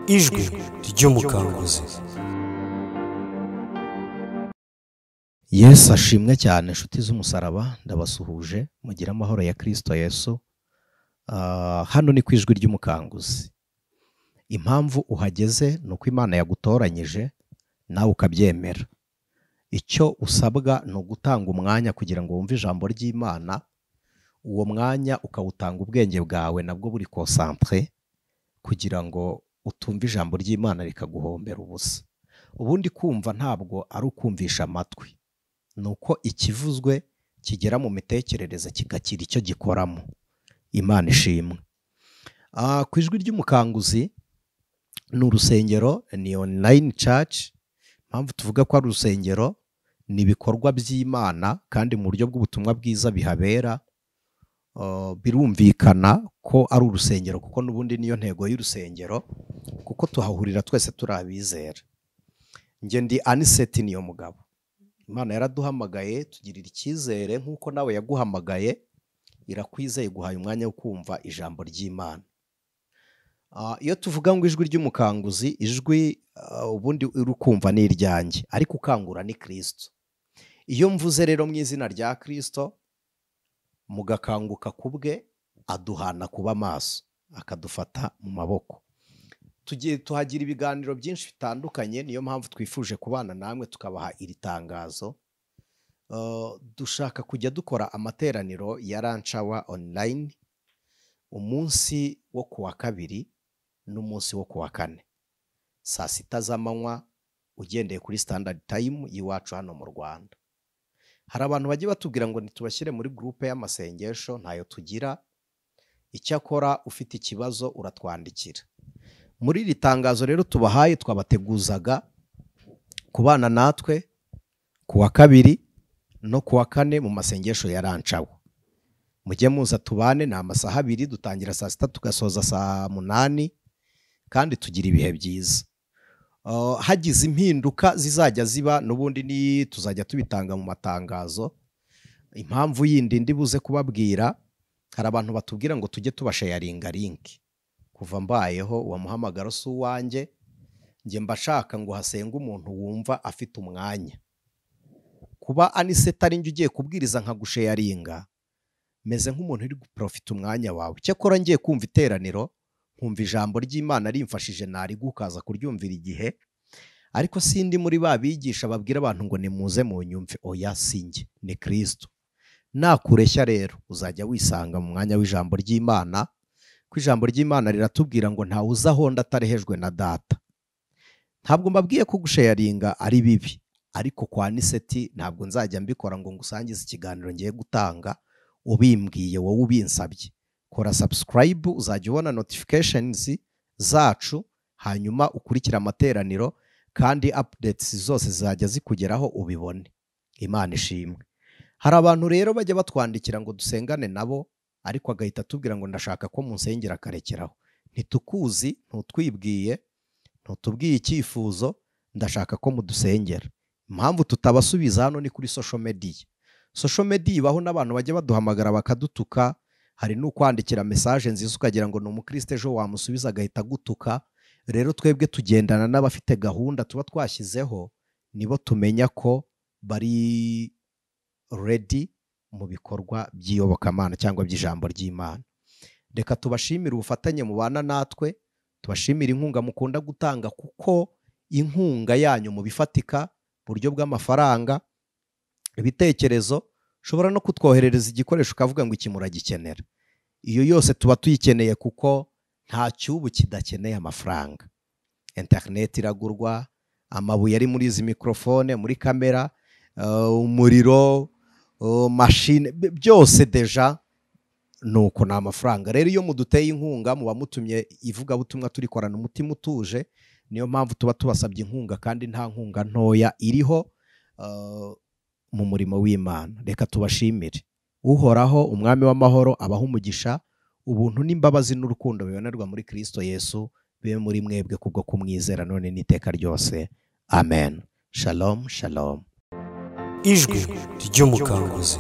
Ijwi ry'Umukanguzi. Yesu ashimwe cyane, inshuti z'umusaraba, ndabasuhuje, mugire amahoro ya Kristo Yesu. Hano ni ku Ijwi ry'Umukanguzi. Impamvu uhageze ni uko Imana yagutoranyije nawe ukabyemera. Icyo usabwa ni ugutanga umwanya kugira ngo wumve ijambo ry'Imana, uwo mwanya ukawutanga ubwenge bwawe nabwo buri concentré kugira ngo utumve ijambo ry'Imana rikaguhombera ubusa. Ubundi kumva ntabwo ari ukumvisha amatwi, ni uko ikivuzwe kigera mu mitekerereze kigakira icyo gikoramo. Imana ishimwe. Ku Ijwi ry'Umukanguzi ni urusengero, ni online church. Impamvu tuvuga ko ari urusengero ni ibikorwa by'Imana kandi mu buryo bw'ubutumwa bwiza bihabera. Birumvikana ko ari urusengero kuko n'ubundi niyo ntego y'urusengero, kuko tuhahurira twese turi abizera. Njye ndi Aniseti niyo mugabo. Imana yaraduhamagaye tugirira icyizere nk'uko nawe yaguhamagaye, irakwizeye guhaye umwanya wo kumva ijambo ry'Imana. Iyo tuvuga ngo Ijwi ry'Umukanguzi, ijwi ubundi uri kumva ni iryanjye, ariko ukangura ni Kristo. Iyo mvuze rero mu izina rya Kristo, mugakanguka kubwe, aduhana kuba maso, akadufata mu maboko. Tugiye tuhagira ibiganiro byinshi bitandukanye, niyo mpamvu twifuje kubana namwe tukabaha iri tangazo. Dushaka kujya dukora amateraniro ya lunch hour online umunsi wo kuwa kabiri n'umunsi wo kuwa kane saa sita z'amanywa, ugendeye kuri standard time y'iwacu hano mu Rwanda. Hari abantu bagiye batubwira ngo ntitubashyire muri groupe y'amasengesho, ntayo tugira. Icyakora ufite ikibazo uratwandikira. Muri iri tangazo rero tubahaye, twabateguzaga kubana natwe kuwa kabiri no kuwa kane mu masengesho ya lunch hour. Mujye muza tubane, ni amasaha abiri, dutangira saa sita tugasoza saa munani, kandi tugira ibihe byiza. Hagize impinduka zizajya ziba n'ubundi ni tuzajya tubitanga mu matangazo. Impamvu yindi ndi buze kubabwira, hari abantu batubwira ngo tujye tubasharinga link. Kuva mbayeho uwo muhamagaro si uwanjye, njye mbashaka ngo hasenge umuntu wumva afite umwanya. Kuba Aniseta ari njye ugiye kubwiriza nkagusharinga, meze nk'umuntu uri guprofita umwanya wawe. Cyakora ngiye kumva iteraniro, nkumva ijambo ry'Imana rimfashije, narigukaza kuryumvira igihe, ariko sindi muri ba bigisha babwira abantu ngo nimuze mu nyumve. Oya, sinjye, ni Kristo. Nakureshya rero uzajya wisanga mu mwanya w'ijambo ry'Imana, ko ijambo ry'Imana riratubwira ngo ntawe uza aho ndi atarehejwe na data. Ntabwo mbabwiye ko gusharinga ari bibi, ariko kwa Aniseti ntabwo nzajya mbikora ngo ngusangize ikiganiro ngiye gutanga ubimbwiye wowe ubinsabye. Kora subscribe uzajya ubona notifications zacu, hanyuma ukurikire amateraniro kandi updates zose zizajya zikugeraho ubibone. Imana ishimwe. Hari abantu rero bajya batwandikira ngo dusengane nabo, ariko agahita atubwira ngo ndashaka ko munsengera akarekeraho. Ntitukuzi, ntutwibwiye, ntutubwiye icyifuzo, ndashaka ko mudusengera. Impamvu tutabasubiza hano ni kuri social media. Social media ibaho n'abantu bajya baduhamagara bakadutuka, hari n'ukwandikira message nziza ukagira ngo ni umukristo, ejo wamusubiza agahita agutuka. Rero twebwe tugendana n'abafite gahunda tuba twashyizeho, nibo tumenya ko bari ready mu bikorwa by'iyobokamana cyangwa by'ijambo ry'Imana. Reka tubashimire ubufatanye mubana natwe, tubashimire inkunga mukunda gutanga, kuko inkunga yanyu mu bifatika, buryo bw'amafaranga, ibitekerezo, ushobora no kutwoherereza igikoresho ukavuga ngo iki muragikenera. Iyo yose tuba tuyikeneye kuko nta cyubu kidakeneye amafaranga. Internet iragurwa, amabuye ari muri izi microphone, muri kamera, umuriro, machine, byose deja nuko ni amafaranga. Rero iyo muduteye inkunga muba mutumye ivugabutumwa turikorana umutima utuje, niyo mpamvu tuba tubasabye inkunga, kandi nta nkunga ntoya iriho mu murimo w'Imana. Reka tubashimire. Uhoraho umwami w'amahoro abaha umugisha, ubuntu n'imbabazi n'urukundo bibonerwa muri Kristo Yesu bibe muri mwebwe kubwo kumwizera none n'iteka ryose. Amen. Shalom, shalom. Ijwi ry'Umukanguzi.